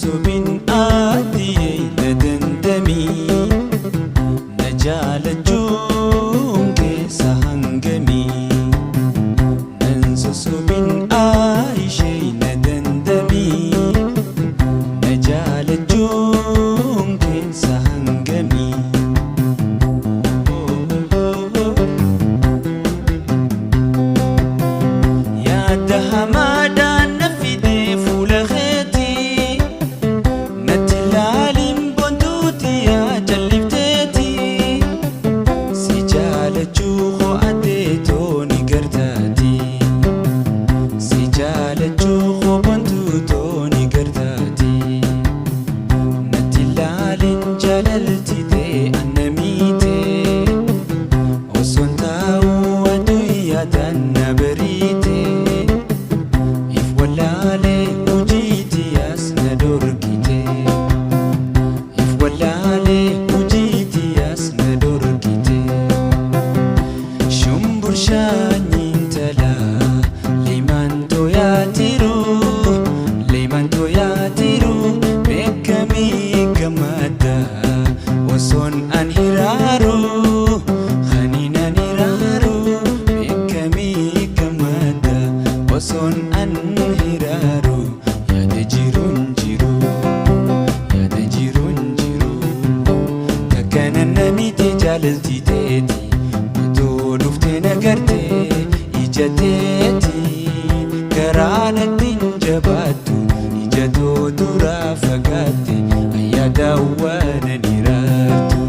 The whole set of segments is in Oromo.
Sosobin aadiyee na dandamii na jaalachuun keessa hangamii. Nan sosobin aayishee na dandamii na jaalachuun keessa hangamii. Yaada hamaadhaan na fidee fuula keetii natti ilaaliin bontuuti yaa jallifteeti si jaalachuu ho'atee tooni gartaati si jaalachuu hobontuu tooni gartaati natti ilaaliin jaalalti ta'e annamiite osoon taa'uu aduu yaadaan na bariite if wallaalee hojiitti as na dorgite if wallaalee hojiitti as na dorgite shumburshaanyiin talaa leemaan tooyaatiru leemaan tooyaatiru beekamii gammadda osoon an hiraaru kaniin an hiraaru beekamii gammadda osoon an hiraaru yaada jiruun jiru yaada jiruun jiru takkana namiti jaalalti teeti otoo dhuftee nagartee ija teeti garaa natti hin jabaattu ija too duraa fagaatte ayyaadaawwan ani raartu.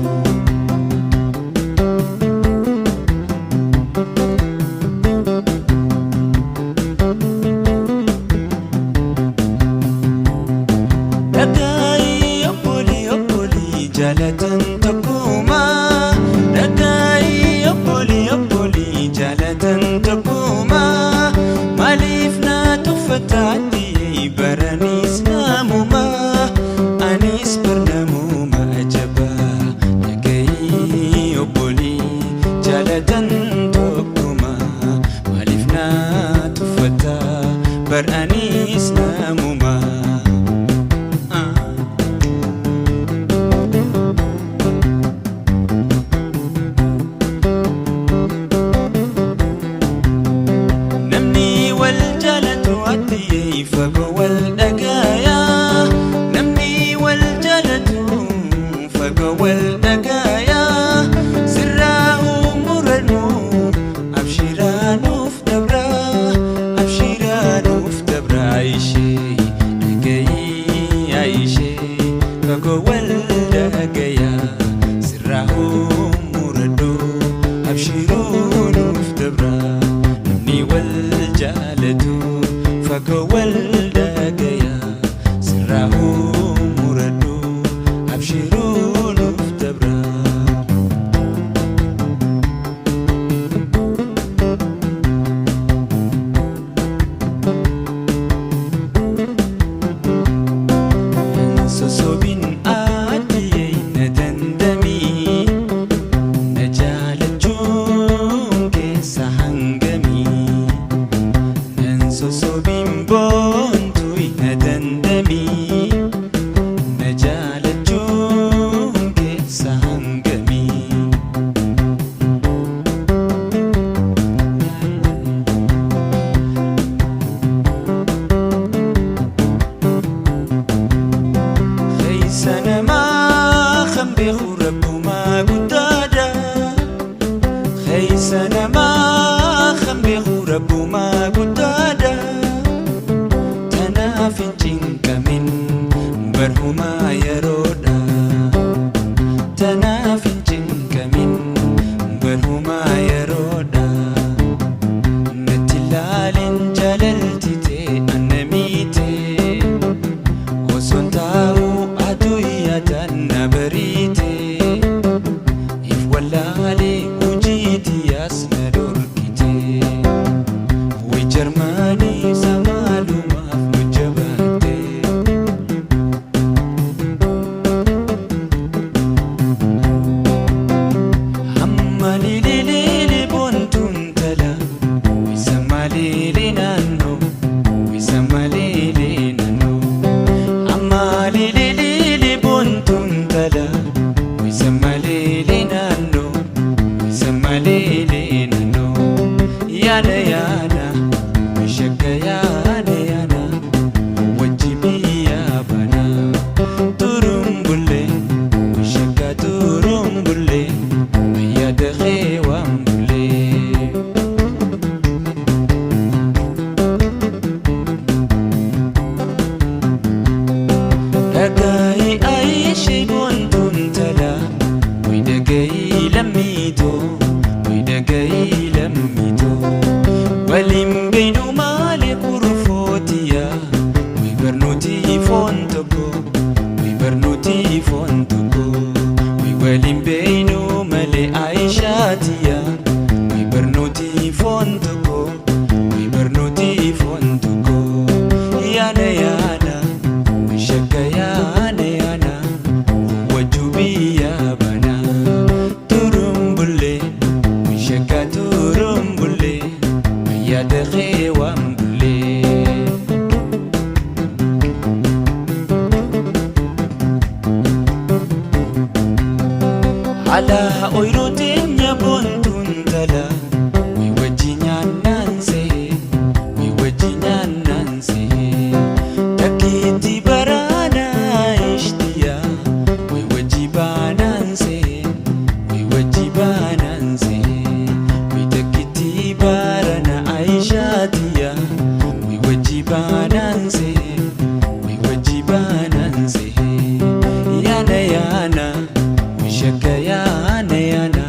Dhagaayi obbolii obbolii jaalatan tokkumaa. Dhagaayi obbolii obbolii jaalatan tokkumaa. Maaliif na tuffataatti baraniis namumaa? Anis barnamuma ajabaa. Dhagaayi obbolii jaalatan tokkumaa. Maaliif na tuffataa baraniis namumaa? Namni wal jaalatu ati fagoo wal dhagayaa. Namni wal jaalatu fagoo wal dhagayaa. Sirraa umurannu abshiraanuuf dabra. Abshiraanuuf dabra ishee dhagayii ishee fagoo wal dhagayaa. Sirraa umurannu abshiruunuuf dabra. Namni wal jaalatu fagoo wal dhagayaa. Sirraa umuradhu abshiruunuuf dabra. Sosobin aadiyee na dandamii na jaalachuun keessa hangamii. Nan sosobin boontuu na dandamii na jaalachuun keessa hangamii. Keessa namaa kan beeku rabbumaa guddaadha. Keessa namaa kan beeku rabbumaa guddaadha. Tanaaf hin cinqamin barhumaa yeroodha. Tanaaf hin cinqamin barhumaa yeroodha. Natti ilaalin jaalalti ta'e annamiite. Osoon taa'uu aduu yaadaan na bariite. If wallaalee hojiitti as na dorgite. Way Jarmanii samaalumaaf nu jabaatte. Ishee boontuun tala Miidhagayii lammiitoo miidhagayii lammiitoo waliin beeynu malee kurfootiya way barnootii foon tokko way barnootii foon tokko way waliin beeynu malee Aishaatiya way barnootii foon tokko way barnootii foon tokko yaana yaana way shakka yaana yaana wajju biyya bana turumbullee way shakka turumbullee yaada kee waan bullee. Ala ooyiruu teenya boontuun tala way wajji nyaannaan see way wajji nyaannaan see takkiitti baraanaa ishtiya way wajji baanaan see way wajji baanaan see way takkiitti barana Aishaatiya way wajji baanaan see way wajji baanaan see yaana yaana. Shakka yaana yaana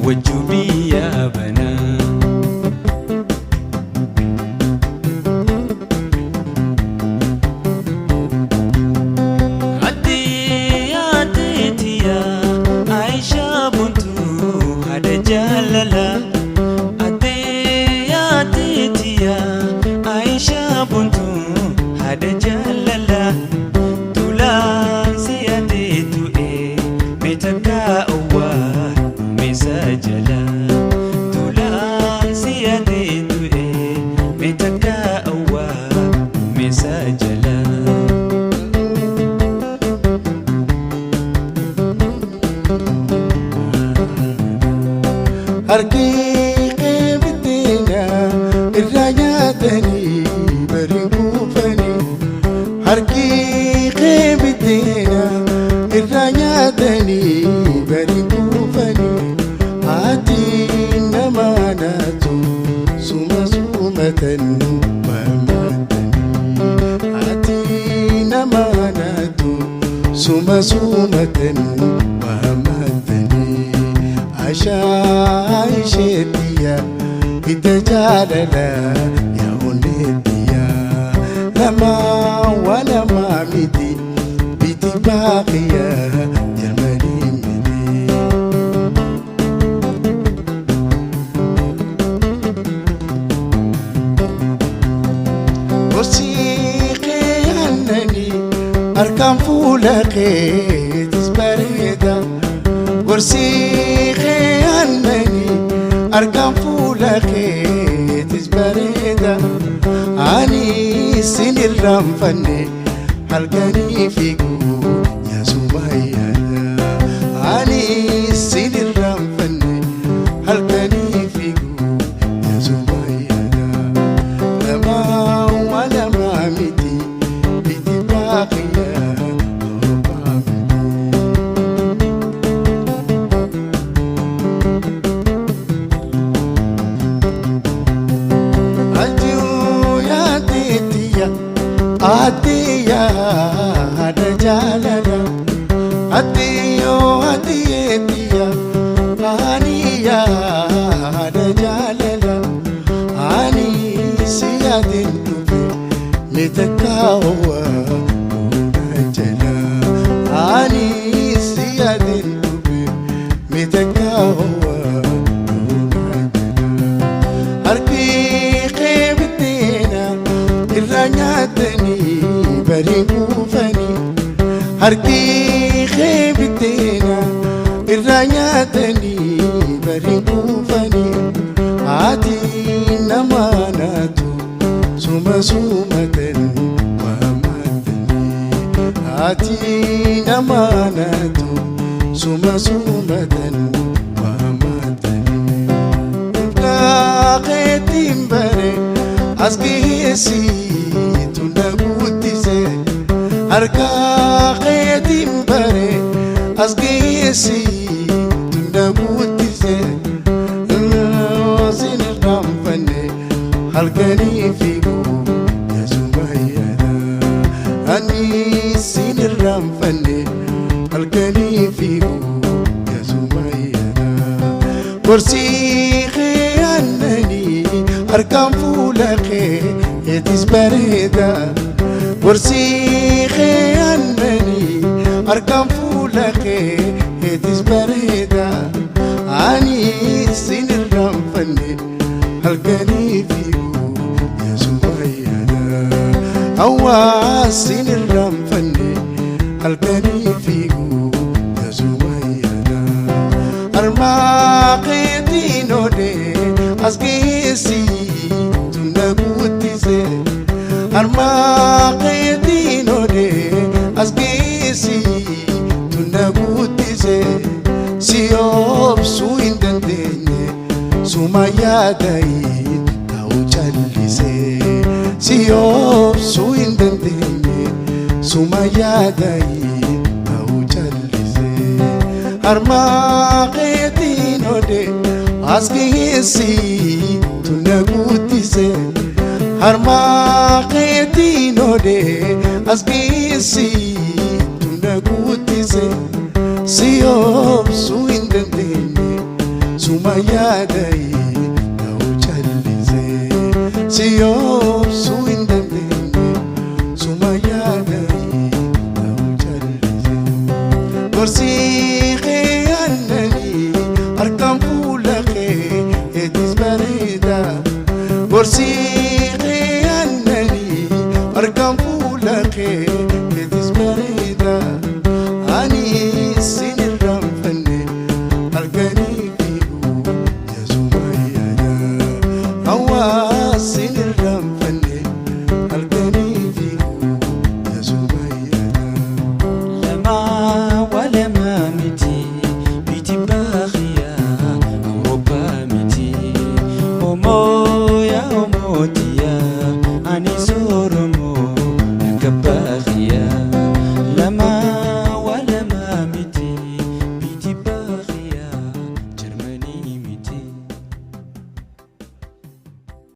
wajju biyya bana. Addee adeetiya Aishaa buntuu haadha jaalala. Addee adeetiya Aishaa buntuu haadha jaalala. Tulaan si adeetu meetakka owwaa meesa jala. Tulaan si adeetu meetakka owwaa meesa jala. Harki qeebiteena irraa nyaatanii bari kuufanii. Harki qeebiteena irraa nyaatanii bari kuufanii. Haati nama naatu suma sumatan waamatanii. Haati nama naatu suma sumatan waamatanii. Ashaa isheetiya hidda jaalala yaa onneetiya lama walama miti biti baaqiya jarmanii miti. Gorsii aannanii harkaan fuula keetis bareeda. Gorsii aannanii harkaan fuula keetis bareeda. Ani sin irraanfanne halkanii fiiguu yaasuma yaada. Ani sin irraanfanne halkanii fiiguu yaasuma yaada. Lama walama miti biti baaqiya Awurooppaa miti. Ajuu yaadeetiya atiya haadha jaalala atiyoo atiyeetiya aniya haadha jaalala ani si yaadeen dhufe meetakkaawwa fuula jala ani si yaadeen dhufe meetakkaawwa fuula jala. Harki qeebiteena irraa nyaatanii bari kuufanii. Harki qeebiteena irraa nyaatanii bari kuufanii. Haati nama naatu suma sumatan waamatanii. Haati nama naatu suma sumatan waamatanii. Kaaqeetiin bare as geessitu na guddise. Harka keetiin bare as geessitu na guddise. Sin irraanfanne halkanii fiiguu yaasuma yaada. Ani sin irraanfanne Halkanii fiiguu yasumayyana. Gorsi kee aannanii harkaan fuula keetis bareeda. Gorsi kee aannanii harkaan fuula keetis bareeda. Ani sin irraanfanne halkanii fiiguu yasumayyana. Hawaasni irraanfanne halkanii fiiguu yasumayyana. Harmaa keetiin oodee as geessi tunda guuttise. Harmaa keetiin oodee as geessi tunda guuttise. Si obsuu hin dandeenye suma yaadayi ta'uu callise. Si obsuu hin dandeenye suma yaadayi ta'uu callise. Harmaa keetiin oodee as geessi tunda guuttise. Harmaa keetiin oodee as geessi tunda guuttise. Si obsuu hin dandeenye suma yaadayi ta'uu callise. Si obsuu hin dandeenye suma yaadayi ta'uu callise. Gorsi kee aannanii harkaan fuula keetis bareeda. Gorsi